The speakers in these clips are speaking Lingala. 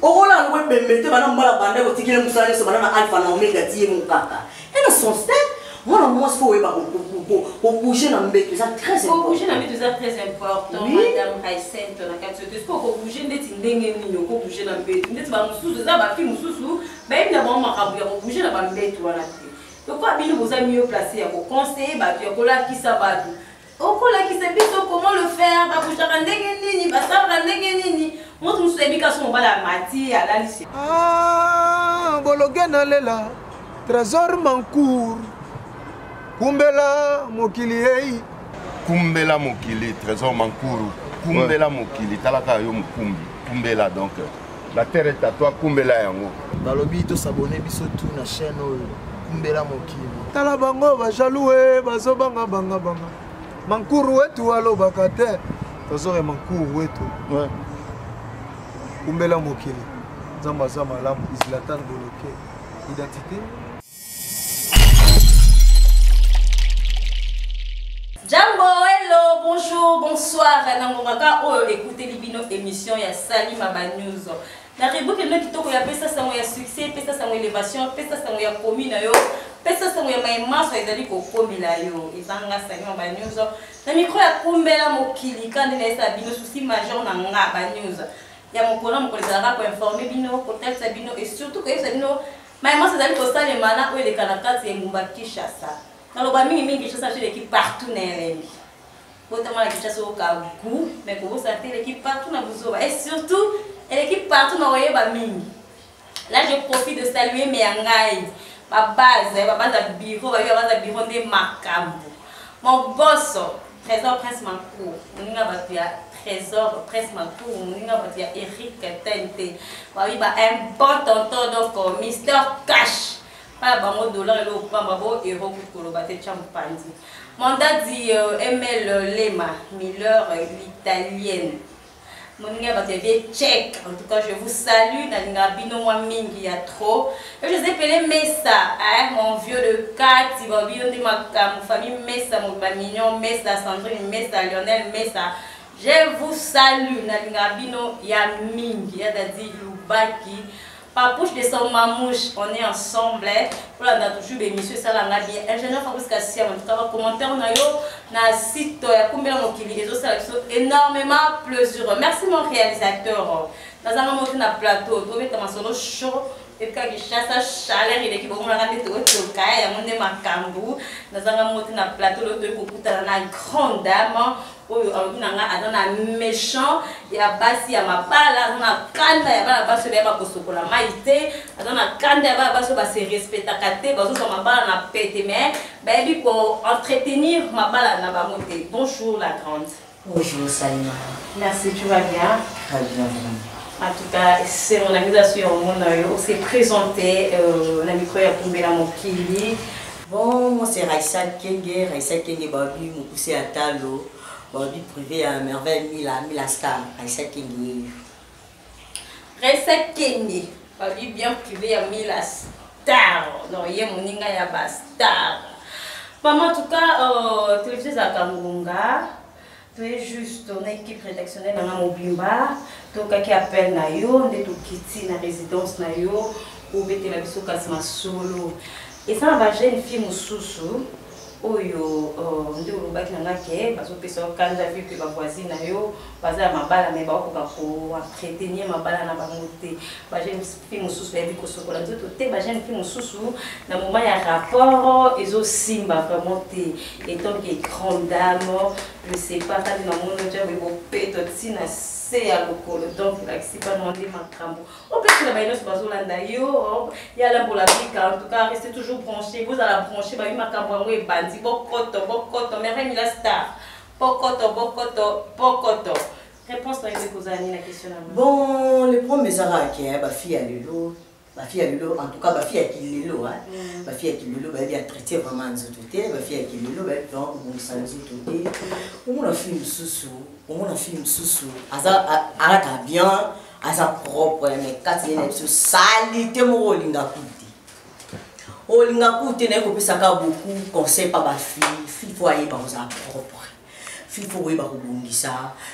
Okolala loko ebembe te bana mobala banda kotikela mosala nyonso banda na alpha na omega ti ye mokaka. Ena sens te. Mwana mwasi fo oyeba kobouge na mbeto eza très kobouge na mbeto eza très important. Oui. Madame Raicente na kati oyo te soki okobouge ndeti ndenge nini okobouge na mbeto ndeti bamosusu eza bafille mosusu bayebi na bango makambo ya kobouge na bambeto wana te. Lokola bino boza mieux placé ya koconseiller bato, ya kolakisa bato, okolakisa biso comment le faire, baboujaka ndenge nini, basalaka ndenge nini. Moto mosusu ayebi kasi mobali amati alalisi. Ah, bologe nalela Trésor Mancour kumbela mokili ei kumbela mokili Trésor Mancour kumbela mokili talaka yo mokumbi kumbela donc la terre est à toi kumbela yango. Balobi to s'abonner biso tout na chaîne oyo kumbela mokili. Tala bango ba jaloux e bazo banga banga banga. Mankuru wetu alobaka te. Trésor ya Mankuru wetu. Ouais. Kumbela mokili. Nzambe aza malamu Zlatan Boloke. Identité. Jambo, hello, bonjour, bonsoir. Na ngonga ka oyo écoutez bino émission ya Salima ba News. Na rubrique no kitoko ya pesa sango ya succès, pesa sango élévation, pesa sango ya commune yo, pesa sango ya maemaso ezali kokomela yo. Ezanga Salima ba News. Na micro ya kumbela mokili kandi na esa bino souci majeur na nga ba news. Ya mokolo na mokolo ezalaka ko informer bino, kotalisa bino et surtout koyebisa bino maemaso ezali kosalema na oyo eleka na kati ya engumba Kinshasa. Naloba mingi mingi Kinshasa biso eleki partout na elengi. Botama na Kinshasa oyoka goût, mais kobosana te eleki partout na buzoba et surtout eleki partout na koyeba mingi. Là je profite de saluer mes ngai, ba base, ba base ya bureau, ba base ya bureau nde makambo. Mon boss Trésor Prince Mancour, moninga bato ya Trésor Prince Mancour, moninga bato ya Eric Tente. Ba oui, ba un bon tonton donc Mister Cash. Paya bango dollar eloko pamba bo euro kutu koloba te tya mopanzi. Mandat di ML Lema, Miller l'italienne. Moninga bato ya vie check. En tout cas, je vous salue. Nalinga bino mwa mingi ya trop. Et je sais pele Mesa, hein, mon vieux de Kati, ba bino nde makambo, famille Mesa, mon ba mignon Mesa, Sandrine Mesa, Lionel Mesa. Je vous salue. Nalinga bino ya mingi, ya dadi Lubaki. Papouche de son mamouche, on est ensemble. Pour la toujours émission ça la bien. Ingénieur Fabrice Kassia, en tout cas, commentaire na yo na site ya Kumbela Mokili et ça énormément plaisir. Merci mon réalisateur. Nazanga moto na plateau, to beta masolo chaud. Et puis Kinshasa chaleur il est qui bon la rande to to kaya ya monde makambu. Nazanga moto na plateau lo to kokutana na grande dame oyo alobi na nga aza na méchant ya basi ya mabala, aza na kanda ya bana basi oyo bayeba kosokola mai te, aza na kanda ya bana basi oyo base respectaka te, bazozwa mabala na pete mais bayebi ko entretenir mabala na bango te. Bonjour la grande. Bonjour Salima. Merci, tu vas bien? Très bien, vraiment. En tout cas, c'est mon ami Zasu Omonayo. On s'est présenté na micro ya Kumbela Mokili. Bon, moi c'est Raïssa Kenge, Raïssa Kenge Babi, Mokuse Atalo, Babi privé à Merveille Mila, Mila Star, Raïssa Kenge. Raïssa Kenge, Babi bien privé à Mila Star. Non, il y a moninga ya ba star. Maman, en tout cas, télévision za Kangunga. Tu es juste, on a équipe rédactionnelle dans Mobimba. Donc, qui appelle na yo, nde tokiti na résidence na yo, ou betela biso kasi masolo. Et ça va jeune fille mosusu oyo nde olobaki na nga ke bazopesa yo kanda vu que ba voisine na yo baza ya mabala mais bakoka ko entretenir mabala na bango te. Ba jeune fille mosusu bayebi kosokola nzoto te, ba jeune fille mosusu na moment ya rapport ezosimba vraiment te. Et tant que grande dame, je sais pas kati na mono tia boye bopeto ntina se ya lokolo. Donc lakisi pa na nde makambo. Opesi na baye nyonso bazolanda yo, ya lambola bika. En tout cas, restez toujours branchés. Bozala branchés, bayi makambo yango ebandi. Bokoto, bokoto, Merveille Mila Star. Bokoto, bokoto, bokoto. Réponse na yo ekozala nini na question na nga? Bon, le problème ezalaka ke ba fille ya lelo, ba fille ya lelo, en tout cas ba fille ya kilelo, hein. Ba fille ya kilelo bayebi entretien vraiment nzoto te, ba fille ya kilelo bayebi vraiment kobongisa nzoto te. Omona fille mosusu, omona fille mosusu, aza, alata bien, aza propre, mais kati ye na biso salité moko olinga kutu te. Olinga kutu te, naye kopesaka beaucoup conseil pa ba fille, fille faut ayeba kozala propre. Fille faut koyeba kobongisa,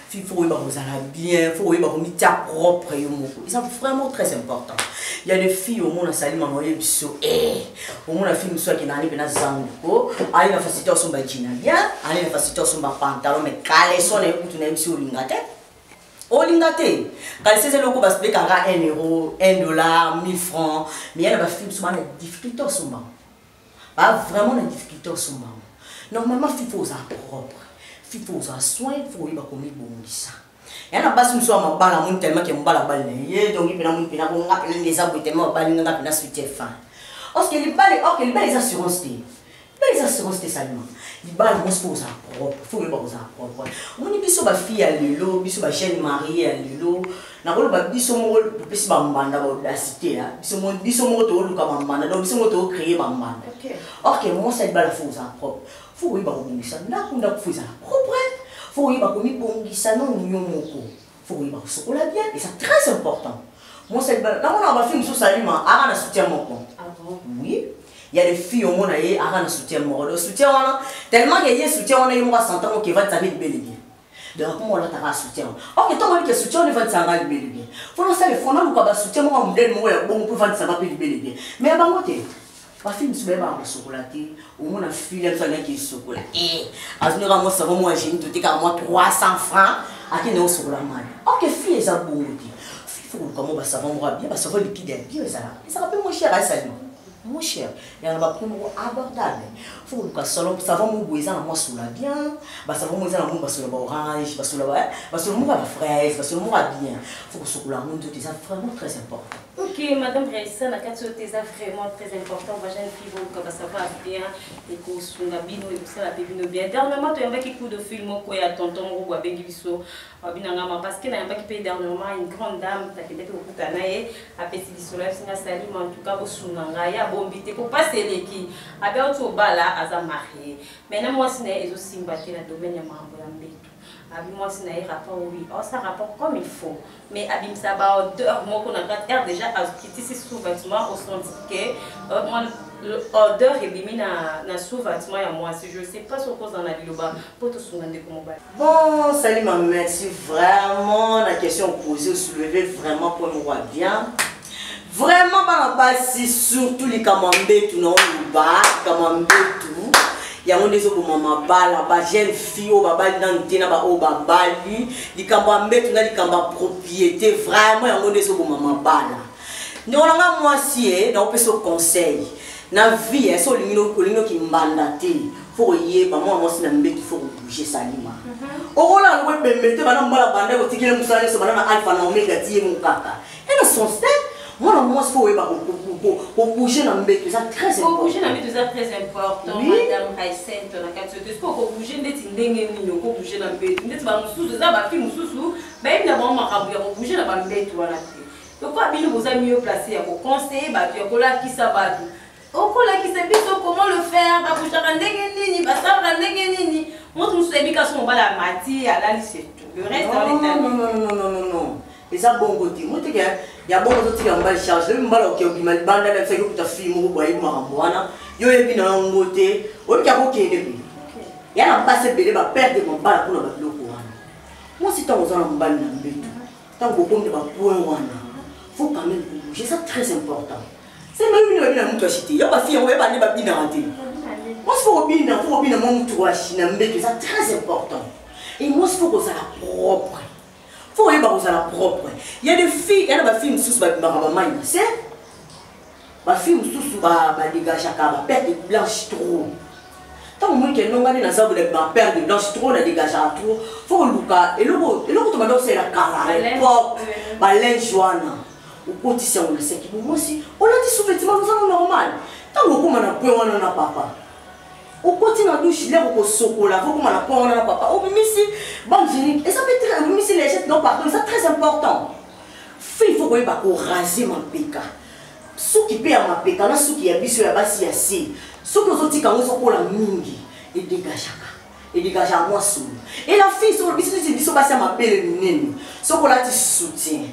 fille faut koyeba kozala bien, faut koyeba komitia propre yo moko. Eza vraiment très important. Il y a des filles omona salima na oyebi so eh omona fille mosusu akendaka ne mpena zandu ko aye na facilité osomba jina bien, aye na facilité osomba pantalon mais caleçon na ye kutu nayebi si olinga te. Olinga te. Caleçon eza eloko basibekaka 1 euro, 1 dollar, 1000 francs, mais ya na bafille mosusu bana difficulté osomba. Ba vraiment na difficulté osomba yango. Normalement fille faut ozala propre, fille faut ozala soin, faut oyeba komibongisa. Ya na basi mosusu ya mabala amoni tellement ke mobala abali na ye, donc ye mpena amoni mpena ko nga mpena nde eza boye tellement abali nga nga mpena soutien fin. Or que libala, or que libala eza assurance te. Libala eza assurance te Salima. Libala mwasi faut ozala propre, faut oyeba kozala propre. Omoni biso ba fille ya lelo, biso ba jeune marié ya lelo, nakoloba biso moko topesi bambanda ba audacité ya biso moko tooluka bambanda, donc biso moko tocréer bambanda. Or que mwasi ya libala faut ozala propre, faut oyeba kobongisa ndako, ndako faut ezala propre, faut oyeba komibongisa nanu yo moko, faut oyeba kosokola bien, eza très important. Mwasi ya libala namonaka bafille mosusu Salima aka na soutien moko. Ah bon? Oui, il y a des filles omona ye aka na soutien moko, donc soutien wana tellement que ye soutien wana ye moko asantango ke evandisaka libele bien. Donc akoma olataka soutien wana. Ok, ntango oyebi ke soutien wana evandisaka libele bien, fo nasala efo naluka basoutien moko ya modele moko ya bongo mpo evandisaka mpe libele bien. Mais ya bango te, bafille mosusu bayebaka kosokola te. Omona fille ya biso alingaki esokola e azwinaka mwa savon mwa génie totekaka mwa 300 francs akende kosokola mai. Ok, fille eza bongo te. Fille fo koluka mwa basavon moko ya bien, basavon liquide ya bien ezalaka, ezalaka mpe moins cher asalima moins cher, ya na baprix moko abordable. Fo koluka salon savon moko boye eza na mwa sola bien, basavon moko eza na mwa basola ba orange, basola ba basola moko ya ba fraise, basola moko ya bien. Fo kosokola yango nzoto, eza vraiment très important. Ok, Madame Raissa, na kati oyo te eza vraiment très important. Ba jeune fille boluka ba savoir bien ekosunga bino, ekosala mpe bino bien. Dernièrement toyambaki coup de fil moko ya tonton moko boye abengi biso abinangama, parce que nayambaki mpe dernièrement une grande dame takendaki kokuta na ye, apesi lisolo ya biso nga Salima, en tout cas bosunga ngai, ye abombi te kopasi eleki, abe auti obala aza marie mais na mwasi na ye ezosimba te na domaine ya makambo ya mbeto. Abi mwasi na ye rapport, oui osa rapport comme il faut, mais abimisa ba odeur moko na kati air déjà akitisi sous-vêtement, osenti ke odeur ebimi na sous-vêtement ya mwasi. Je sais pas soki oza na liloba mpo tosunga ndeko mobali. Bon, Salima, merci vraiment. La question posée, soulevée vraiment pour nous voir bien. Vraiment, bana basi, surtout les kamambe tout non ba, kamambe tout. Yango nde ezoboma mabala, ba jeune fille oyo babali nanu te na ba oyo babali, likambo ya mbetu na likambo ya propriété, vraiment yango nde ezoboma mabala. Ndeko na nga mwasi ye, nakopesa yo conseil na vie, so olingi olingi okimbanda te, faut koyeba mwana mwasi na mbetu, faut kobouger Salima. Okolala loko ebembe te, bana mobala banda kotikela mosala nyonso, bana na alpha na omega ti ye mokaka. Ena sens te, mwana mwasi faut oyeba kobouger na mbetu, eza très important. Kobouger na mbetu eza très important. Oui. Madame Raïsente, na kati oyo te, soki okobouger ndeti ndenge nini okobouger na mbetu? Ndeti bamosusu eza bafille mosusu bayebi na bango makambo ya kobouger na bambetu wana te. Lokola bino boza mieux placé ya koconseiller bato, ya kolakisa bato, okolakisa biso comment le faire, babougeaka ndenge nini, basalaka ndenge nini. Moto mosusu ayebi kasi mobali amati alali, c'est tout, le reste Non, on est non, non, non, non, non, non. Eza bongo te. Moteke ya bongo ozotika mobali charge, lobi mobali oke obima libanda na biso okuta fille moko boye ayebi makambo wana, yo oyebi na yango te, oyebi akokende mpe ya na basi ebele baperde mobala mpona babiloko wana. Mwasi ntango oza na mobali na mbeto, ntango bokomi na bapoint wana, faut quand même kobouger, eza très important. Se mayobi nde babina mutu ashi te, yo bafille yango bayeba nde babinaka te. Mwasi faut kobina, faut kobina mwa mutu ashi na mbeto, eza très important. Et mwasi faut kozala propre, faut oyeba kozala propre. Il y a des filles, il y a bafille mosusu babimaka bamai na se, bafille mosusu badégageaka baperte blanche trop. Ntango omoni ke nonga nde naza boye, ba perte blanche trop, na dégageaka trop, faut koluka eloko eloko tobanda kosalela kala na époque, balinge wana okotisi yango na seki. Bo mwasi olati sous-vêtement ozala normal, ntango okóma na point wana na papa, okoti na douche lere okosokola, faut okóma na point wana na papa, obimisi bande génique, eza mpe très, obimisi légette, non pardon, eza très important. Fille faut koyeba koraser mapeka, suki mpe ya mapeka na suki ya biso ya basi ya se, soki ozotika yango ezokola mingi, edégageaka, edégageaka mwa solo. Et la fille, soki biso neti biso basi ya mabele minene, soki olati soutien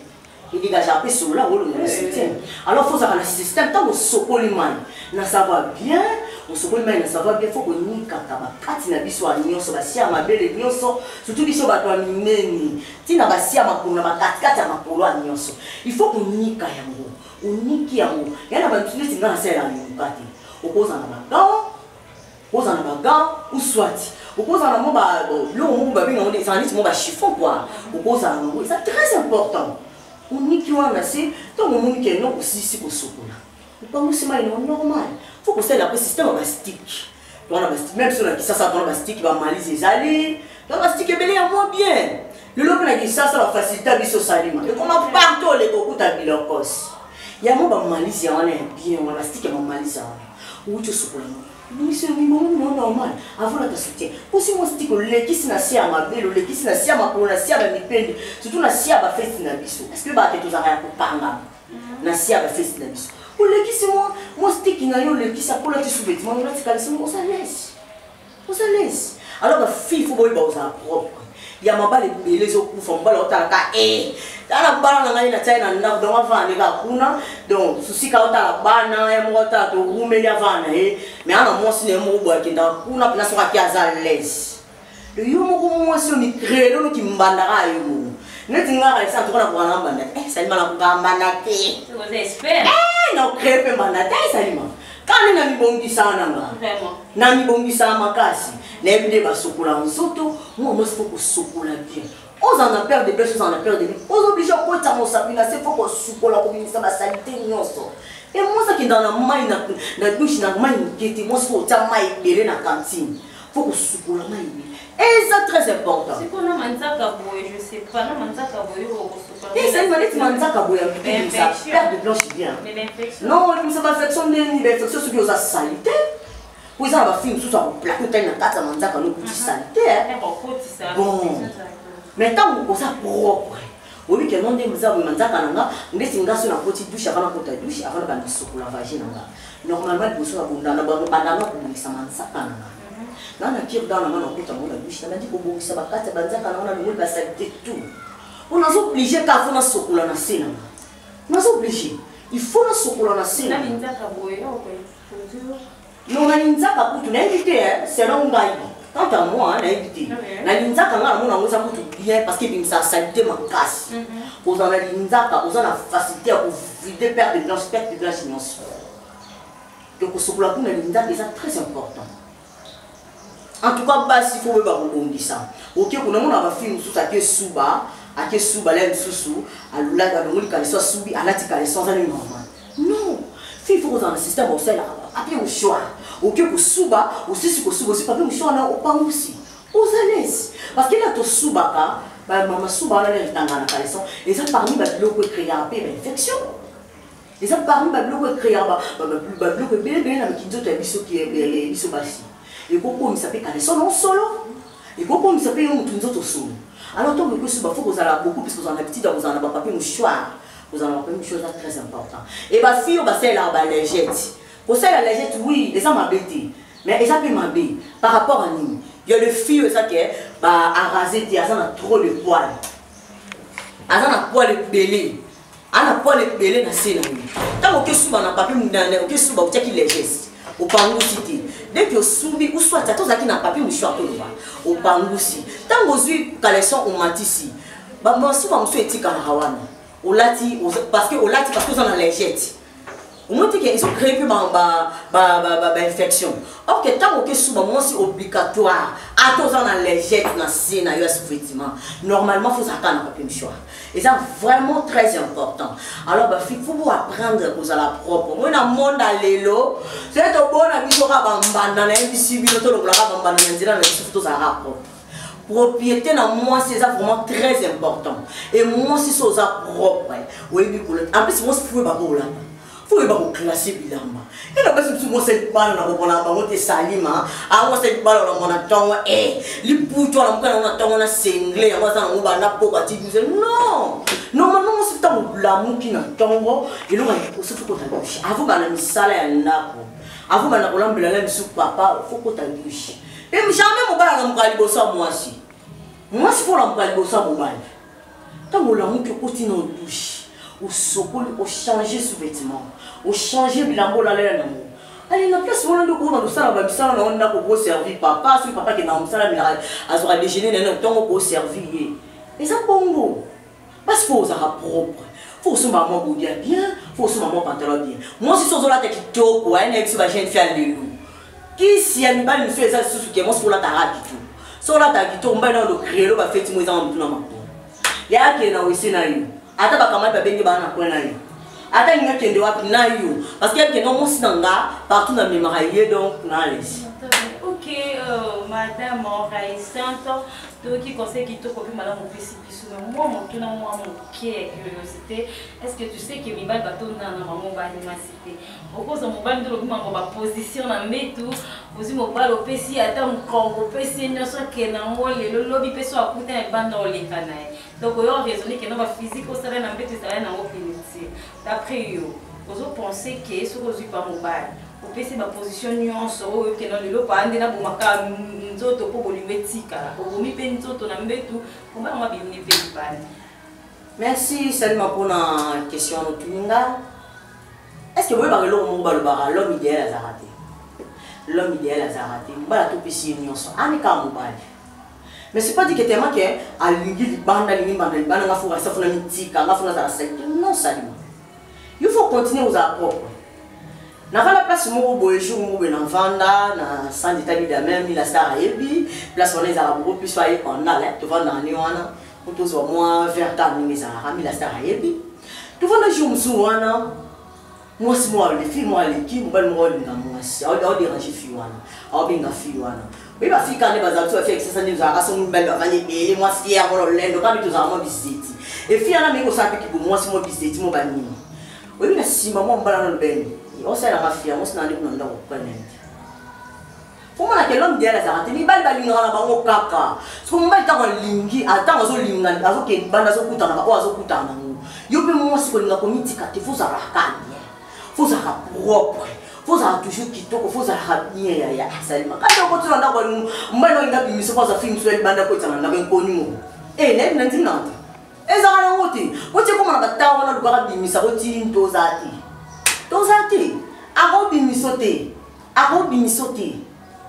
Edégageaka mpe solo yango olongola soutien. Alors faut ozalaka na système. Ntango osokoli mai na savoir bien, osokoli mai na savoir bien, faut konikaka bakati na biso ya nyonso, basia ya mabele nyonso, surtout biso bato ya minene, ntina basia makolo na bakatikati ya makolo ya nyonso, il faut konika yango. Oniki yango ya na bato neti ngai nasalelaka limuka te. Okozala na bagan, okozala na bagan ou soit okozala na mwa biloko moko babenga yango ezala neti mwa bachiffon kua, okozala nango, eza très important. Oniki wana na se, ntango omoni ke no osilisi kosokola, opangusi mai nango normal. Faut kosalela mpe système ya bastick wana, bastick même so na Kisasa wana, bastick bamalise ezali to bastick ebele ya mwa bien. Lelo mpe na Kisasa bafacilité biso, salima ekoma partout, oleka okuta bilokos yango, bamalise ya wana ya bien wana, bastick ya bamalise wana. Outi osokola ngo, biso mibongo normal, avant lata soutien, posi mwa stick, olekisi na se ya mabele, olekisi na se ya makolo, na se ya bamipende, surtout na se ya bafesi na biso, parce que bato tozalaka ya kokangama na se ya bafesi na biso. Olekisi mwa stick na yo, olekisi, akolati sous-vêtement, olati caleçon, oza lese, oza lese. Alors bafille, faut boyeba ozala propre. Ya mabala ebele ezokufa, mobala otalaka e tala bana na ngai natia ye na ndako, donc avanda nde kaka kuna, donc susika otala bana ye moko, otala torumeli, avanda na ye. Mais ana mwasi na ye moko boye akendaka kuna mpena, soki ake aza lese. Yo moko mwasi oyo micrele onoki mbandaka yo moko neti ngaka esa ntoka nakoka na mbanda te, salima, nakoka mbanda te, na ocrée mpe mbanda te. Salima kani na mibongisaka na nga, na mibongisaka makasi, nayebi nde basokola nzoto. Mwa mwasi faut kosokola bien. Ozala na paire de blanche, ozala na paire de nuit, oza obligé okotisa mosapi na se, faut kosukola, kobimisa basaleté nyonso. E mwasi akendaka na mai na douche na mai moke te. Mwasi faut otia mai ebele na cantine, faut kosukola mai ebele, eza très important. Sikoyo na manzaka boye, je sais pas, na manzaka boye okosukola? Ezali neti manzaka boye ya kobimisa paire de blanche bien. Non, ebimisa bainfection ndeni? Bainfection soki oza sali te, po eza na bafille mosusu ya koplaquer, otali na kati ya manzaka nokuti sali te. Bon, mais ntango oza propre, oyebi ke no nde eza boye manzaka na nga. Ndeti nga so nakoti douche, avant nakota douche, avant nabanda kosokola vagin na nga normalement, liboso na bandanga kobongisa manzaka na nga, nga na cure-dent na nga, nakota ngo na douche, nabandi kobongisa bakati ya banzaka na nga, nalongoli basaleté tout, po naza obligé kaka faut nasokola na se na nga, naza obligé, il faut nasokola na se na. Non, na linzaka kutu nayebi te, selon ngai, quant à moi, nayebi te. Na linzaka nga namona yango eza kutu bien, parce que ebimisaka saleté makasi. Kozala na linzaka, oza na facilité ya kovider paire de blanche, paire de blanche nyonso. Donc kosokola kuna linzaka eza très important. En tout cas basi, faut boyeba kobongisa. Oke kuna, mona bafille mosusu ake suba, ake suba la mosusu alulaki, alongoli caleçon, asubi, alati caleçon, aza nini normal. Non, fille, faut kozala na système osalelaka papier mouchoir. Oke kosuba, osisi kosuba, osi papier mouchoir na opangusi, oza lese. Parce que là tosubaka bamama suba wana, lere etanga na caleçon, eza parmi babiloko ecréaka mpe bainfection, eza parmi babiloko ecréaka babiloko ebele ebele na mikinzoto ya biso, biso basi. Ekokomisa mpe caleçon non solo, ekokomisa mpe yo motu nzoto solo. Alors ntongo ekosuba, faut kozala beaucoup plus, kozala na habitude ya kozala na bapapier mouchoir. Kozala na bapapier mouchoir eza très important. E bafille oyo basalelaka balingette, kosalela lingette, oui, eza mabe te, mais eza mpe mabe par rapport à nini? Ya le fille oyo eza ke baarase te, aza na trop de poil, aza na poil ebele, ana poil ebele na se na ye. Ntango okesuba na papier, okesuba, otiaki lingette, opangusi te, dès que osumbi ou soit ata ozalaki na papier mouchoir, toloba opangusi, ntango ozwi caleçon omatisi, bamasuba mosusu etikalaka wana. Olati parce que olati, parce que oza na lingette, omoni te ke ezocrée mpe bainfection. Or ke ntango okesuba, mwasi obligatoire, ata oza na lingette na se na yo ya sous-vêtement, normalement faut ozalaka na papier mouchoir, eza vraiment très important. Alors bafille, faut bo apprendre kozala propre. Moi na monde ya lelo, soki tobona biso kaka bambanda, nayebisi bino, tolongolaka bambanda na nzela na biso. Faut tozalaka propre. Propriété na mwasi eza vraiment très important. Et mwasi so oza propre, oyebi kolata. En plus mwasi faut oyeba kolata, faut oyeba koclasser bilamba. Ena basi mosusu, mwasi libala na kopona bango te. Salima, amwasi libala olambo na ntongo e liputu, alamuka nango na ntongo na sengle yango, aza nango banda poko ati 12. Non, normalement mwasi ntango olamuki na ntongo, eloko ya liboso faut kota douche avant bana misala ya ndako, avant bana kolambela na misu papa, faut kota douche. Mpe jamais mobali alamuka liboso ya mwasi. Mwasi faut olamuka liboso ya mobali. Ntango olamuki, okoti na douche. Osokoli, ochange sous-vêtement, ochange bilamba olalela nango. Ale na place wana nde okobanda kosala bamisala na yo ndako, okoservi papa. Soki papa akendaka mosala, amelaka, azwaka déjeuner na ye na ntongo, okoservi ye. Eza bongo. Parce que ozalaka propre, faut osomba mwa body ya bien, faut osomba mwa pantalon ya bien. Mwasi so ozolata kitoko, aye na ye biso bajeune fille ya lelo, kisi ya mibali mosusu eza lisusu ke mwasi olataka kitoko. So olataka kitoko, mobali na odokrelo bafeti mo ezanga motu na makolo ya akende na wese na yo. Ata bakamati babengi baa na coin na yo, ata alingi akende wapi na yo, parce que akende mwasi na nga partout namemaka ye, donc na alesi. Ok, madame Raïsante, toyoki conseil kitoko mpe malamu opesi biso. Mais mwa motuna mwa moke ya curiosité: est ce que tu sais que mibali batondana na bango banimasi te? Okozwa mobali nde olobi mambo baposition na mbetu, ozwi mobali, opesi ye ata mokongo, opesi ye nyonso, akende yango lelo lobi mpe so akuta na libanda oleka na ye. Donc oyo raisonne keno baphysique osala na mbetu ezalai nango inutile. D'après yo, ozopense ke soki ozwi pa mobali, opesi baposition nyonso oyo okenda lelo pa nde nabomaka nzoto mpo bolingo etikala, obomi mpe nzoto na mbetu, mobali yango abimi mpe libanda? Merci Salima mpona question wana otuni nga. Est ce que boyebaka eloko moko balobaka, l'homme idéal azalaka te? L'homme idéal azalaka te. Mobali atopesi ye nyonso, ani kaka mobali, mais c'est pas dit que tellement que alingi libanda, alingi mbanda libanda, nga faut rasa funa mitika, nga funa azala saleté. Non Salima, il faut continuer kozala propre. Navanda place moko boye, jour moko boye navanda na centre d'état leader, même Mila Star ayebi place wana, ezalaka beaucoup plus aye pendant tovandaka ni wana po tozwa mwa verre ta ndenge ezalaka. Mila Star ayebi. Tovanda jour mosusu wana, mwasi moko aleki, moko aleki, mobali moko aolinga mwasi, aoderange fille wana, aobenga fille wana. Oyeba fille kaka nde bazala biso bafille ya Kisasa, nde tozalaka songo mibali bavandi ebele, mwa fier mwa lolendo kaka nde tozalaka mwa bizeti. E fille wana ameki kosala mpe kibo mwasi mwa bizeti mwa banini. Oyebi, na nsima mwa mobali wana lobeni osalelaka fille yango sina nde kuna ndako prenente. Omona ke l'homme idéal azalaka te. Mibali balingaka na bango kaka soko mobali ntango alingi, ntango azolinga, azokende banda, azokutana baoyo azokutana nango. Yo mpe mwasi kolinga komitika te, faut ozalaka bien, faut ozalaka propre, faut ozalaka toujours kitoko, faut ozalaka bien. Yaya asalima kasi okotuna ndako, mobali olinga bimiso mpo azwa fille mosusu ya libanda kotisa na ndako enkoni moko. E nayebi na ndimi nanga te, ezalaka nango te. Oti ekoma na bata wana, lukaka bimisa oti toza te, toza te, akobimiso te, akobimiso te.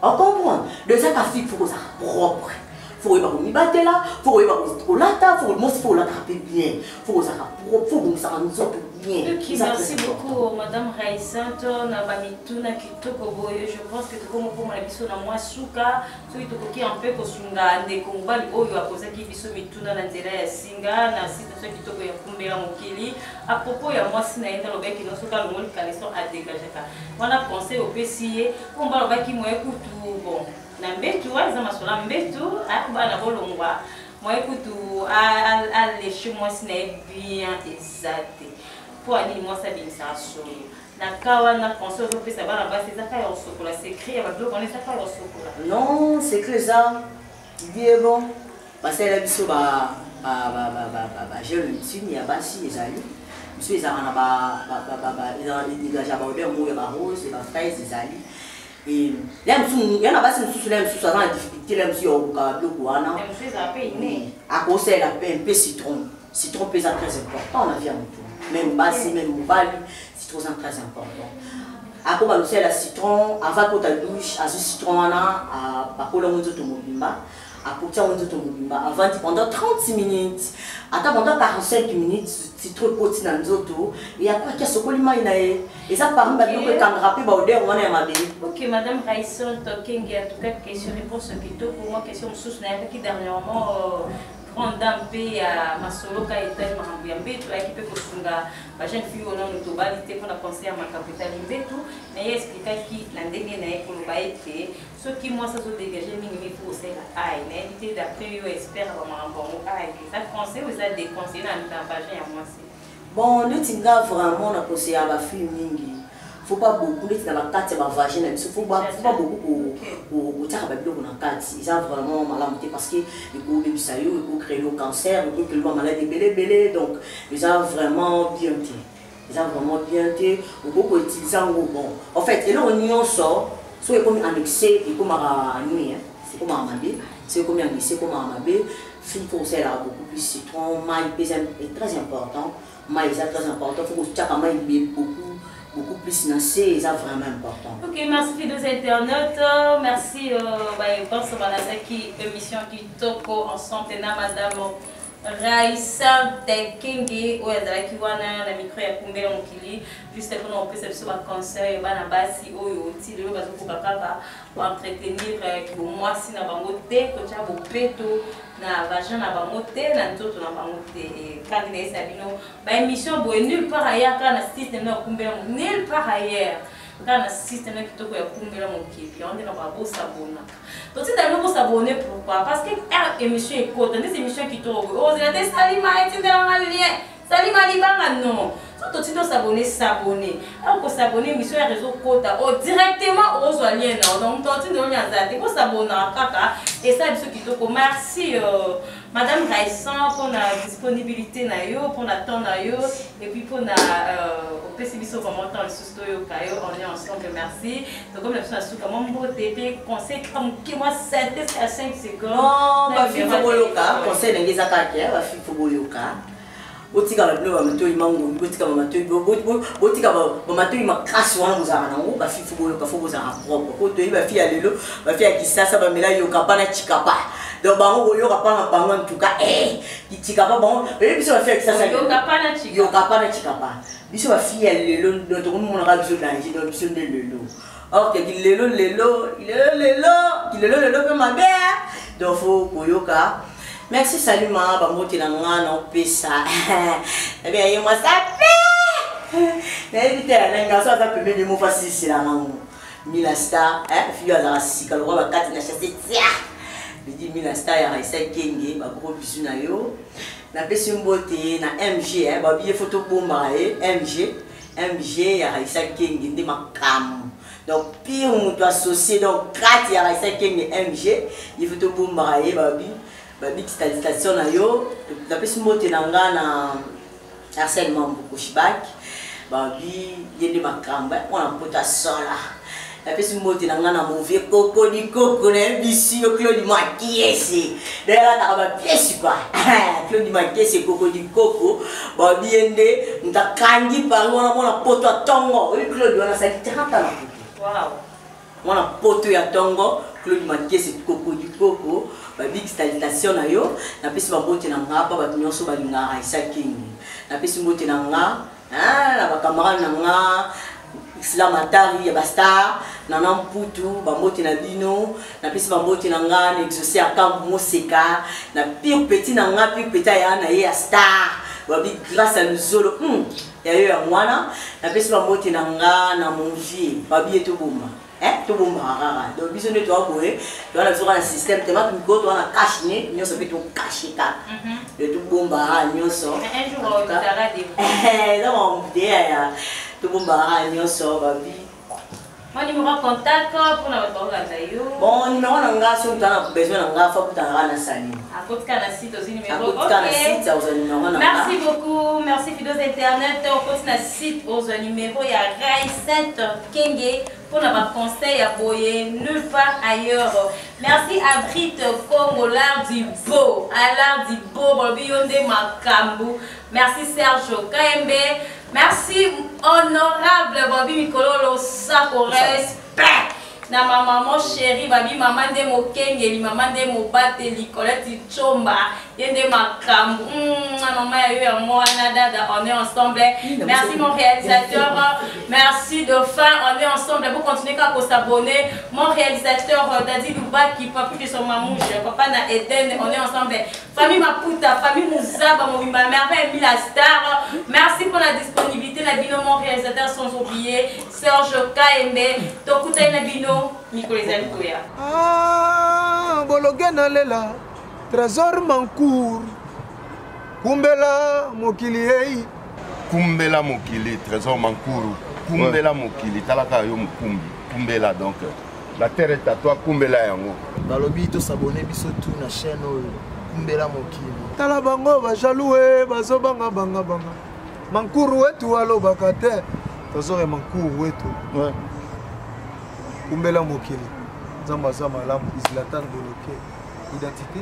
Ocomprendre? Donc eza ka fille, faut kozala propre, faut koyeba komibatela, faut koyeba kolata, faut mosi, faut kolataka mpe bien, faut kozalaka propre, faut obongisaka nzoto bien. Ok, Eza merci très important. beaucoup, Madame Raïsante, na bamituna kitoko boye. Je pense que tokomokoma na biso na mwa suka. Soki tokoki un peu kosunga ndeko mobali oyo akozaki biso mituna na nzela ya singa na site so kitoko ya Kumbela Mokili à propos ya mwasi na ye, nde alobaki no soki alongoli caleçon adégageaka wana, conseil opesi ye mpo mobali alobaki moye kutu bon na mbetu wana eza masolo ya mbetu, bana bolongwa moye kutu aleshe mwasi na ye bien eza te. Mpo anini mwasi abimisaka solo na ka wana? Conseil ozopesa bana basi eza kaka ya kosokola? Secret ya babiloko wana eza kaka ya kosokola? Non, secret eza die bon, basalela biso bagel intime ya basi ezali biso, ezalaka na edégage ya baodeur moko ya barose, ya bafraise ezali. Ya mosusu ya na basi mosusu, la mosusu aza na difficulté, la mosusu ya koluka biloko wana. Ya mosusu ezala mpe ine. Akosalela mpe mpe citron. Citron mpe eza très important na vie ya motu, même basi, même mobali, citron eza très important. Akoma losalela citron avant kota douche, azwi citron wana, apakola yango nzoto mobimba, akoti yango nzoto mobimba, avandi pendant 30 minutes, ata pendant 45 minutes, citron ekoti na nzoto. E après aki asokoli mai na ye. Eza parmi babiloko ekangaka mpe baodeur wana ya mabe. Ok, Madame Raïson Tokenge, en tout cas, question réponse kitoko. Moi, question mosusu nayakaki dernièrement, grande dame mpe ya masolo ka etali makambo ya mbeto, ayaki mpe kosunga bajeune fille oyo nanu tobali te mpona conseil ya makambo etali mbeto na ye. Explikaki na ndenge na ye koloba ete soki mwasi azodégage mingi mingi, faut kosalela ai. Nayebi te, d'après yo expert ya bamakambo yango, ai eza conseil oyo eza déconseillé na vagin ya mwasi? Bon, neti nga vraiment na conseiller ya bafille mingi, faut pas beaucoup neti na bakati ya bavagin na biso, faut pas beaucoup kotiaka babiloko na kati. Eza vraiment malamu te, parce que ekobebisa yo, ekocréer yo cancer, ekocréer bamaladi ebele ebele. Donc eza vraiment bien te, eza vraiment bien te. Okoki koutiliser yango bon, en fait eloko nyonso soki ekomi en excès ekomaka nuit, ekomaka mabe. Soki ekomi en excès ekomaka mabe. Fille, faut kosalelaka beaucoup plus citron, mai mpe eza très important. Mai eza très important, faut kotiaka mai beaucoup beaucoup plus na se, eza vraiment important. Ok, merci fidèles internautes, merci bayebanso balandaki émission kitoko ensemble na madame Raissa Tekenge oyo azalaki wana na micro ya Kumbela Mokili, juste mpona kopesa biso baconseil bana basi oyo ti lelo bazokoka kaka koentretenir bomwasi na bango te, kotya bopeto na vagin na bango te, na nzoto na bango te. Kandi nayesa bino baémission boye nulle part ailleurs, kaka na système ya Kumbela, nulle part ailleurs, kaka na système ya kitoko ya Kumbela Mokili. Yango nde na babosabonaka, totinda bino bosabone. Pourquoi? Parce que r émission ekota ndeti émission kitoko boye, ozela te Salima etindelanga lien, Salima libanga, non. So totinda osabone, sabone awa, kosabone émission ya réseau kota o directement ozwa lien na donc moto atinda oyo aza te, bosabonaka kaka, esala biso kitoko. Merci madame Raïsan mpona disponibilité na yo, mpona temps na yo, et puis mpona opesi biso vraiment temps lisusu toyoka yo. On est ensemble, merci. Tokomi na biso na suka. Mwa mbote mpe conseil kaka moke, mwa synthèse ya 5 secondes. Non, bafille, faut boyoka conseil ndenge eza kaka. Bafille, faut boyoka, botika babilo bamatoi mangomi, botika bamatoi, botika bamatoi makasi wana bozalaka nango. Bafille, faut boyoka, faut bozalaka propre, po toyebi bafille ya lelo, bafille ya kisasa bamela yoka pa na chikapa. Donc bango koyoka pa na bango, en tout cas kichikapa bango oyebi. Biso bafille ya kisasa, yoka pa na chikapa, biso bafille ya lelo, donc tokomimonaka biso danger. Donc biso nde lelo, or que kilelo lelo, kilelo lelo, kilelo lelo mpe mabe. Donc faut koyoka. Merci Salima. Bambote na nga na opesa nabi aye mwasi ape, nayebi te na nga so aza pembeni mo fasisela nango. Mila Star, fille azalaka sika lokwa bakati na chasse tia bidi. Mila Star ya Raisa Kenge, bagros bisous na yo. Napesi mbote na MG, babiye fo tobombaka ye MG, MG ya Raisa Kenge nde makambo. Donc pire moto associé, donc kati ya Raisa Kenge, MG, ye fo tobombaka ye. Babi babi station na yo. Napesi mbote na nga na Arsène Mambuku Shibak, babi ye nde makambo mpona mpota sola. Napesi mbote na nga na movie koko dikoko, nayebisi yo, Claude Makiese, donc alataka bapièces kua. Claude Makiese, koko dikoko, babi ye nde moto akangi pango wana, mwana poto ya ntongo. Oyo Claude wana asali 30 ans na poto, mwana poto ya ntongo, Claude Makiese, koko dikoko, babig salutation na yo. Napesi bambote na nga mpa bato nyonso balingaka Raisa King. Napesi mbote na nga na bacamarade na nga Islam Atari ya bastar, Nana Mputu, bambote na bino. Napesi bambote na nga na Exaucé Akambu Moseka, na pire petit na nga, pire petit aya na ye ya star, babi grâce ya luzolo ya yo ya mwana. Napesi bambote na nga na mon vieux, babi ye toboma, tobombaka kaka. Donc biso nde toa boye, toa na biso kaka na système tema mikolo, toa na cache ne nyonso mpe tokashe kaka, de tobombaka nyonso. Eza mamuteya ya tobombaka kaka nyonso, babi. Mwa numéro contact mpona bato bakolanda yo. Bon, numéro na nga, soki moto ana besoin na nga, fa kutana kaka na Sali. Akotika na site, ozwi numéro. Akotika na site, ozwa numéro na nga. Merci beaucoup, merci fidèles internet. Okoti na site, ozwa numéro ya Raïsette Kenge mpona baconseil ya boye nulle part ailleurs. Merci à Brit Congo, l'art du beau, à l'art du beau, balobi yo nde makambo. Merci Serge Kayembe, merci honorable Bobi Mikololo Sako, respect na ma maman chérie, babi mama nde mokengeli, mama nde mobateli, Colette Chomba, ye nde makambo. Mama ya yo ya mwana dada, on est ensemble. Merci mon réalisateur, merci Dauphin, on est ensemble. Vous continuez kaka s'abonner. Mon réalisateur Dadi Lubaki, papi de son mamouche, papa na Eden, on est ensemble. Famille Maputa, famille Mouzaba Mobimba, Merveille Mila Star, merci pour la disponibilité na bino, mon réalisateur, sans oublier Serge Kaembe. Tokutani na bino mikolo ezali koya. Ah, bologe nalela Trésor Mancour, kumbela mokili ei. Kumbela mokili, Trésor Mankuru, kumbela mokili, talaka yo mokumbi, kumbela. Donc la terre est à toi, kumbela yango. Balobi tosabone biso tu na chaîne oyo Kumbela Mokili. Tala bango bajaloux, bazobanga banga banga. Mankuru wetu alobaka te, Trésor ya Mankuru wetu. Kumbela mokili, Nzambe aza malamu. Islatan Boloke, identité.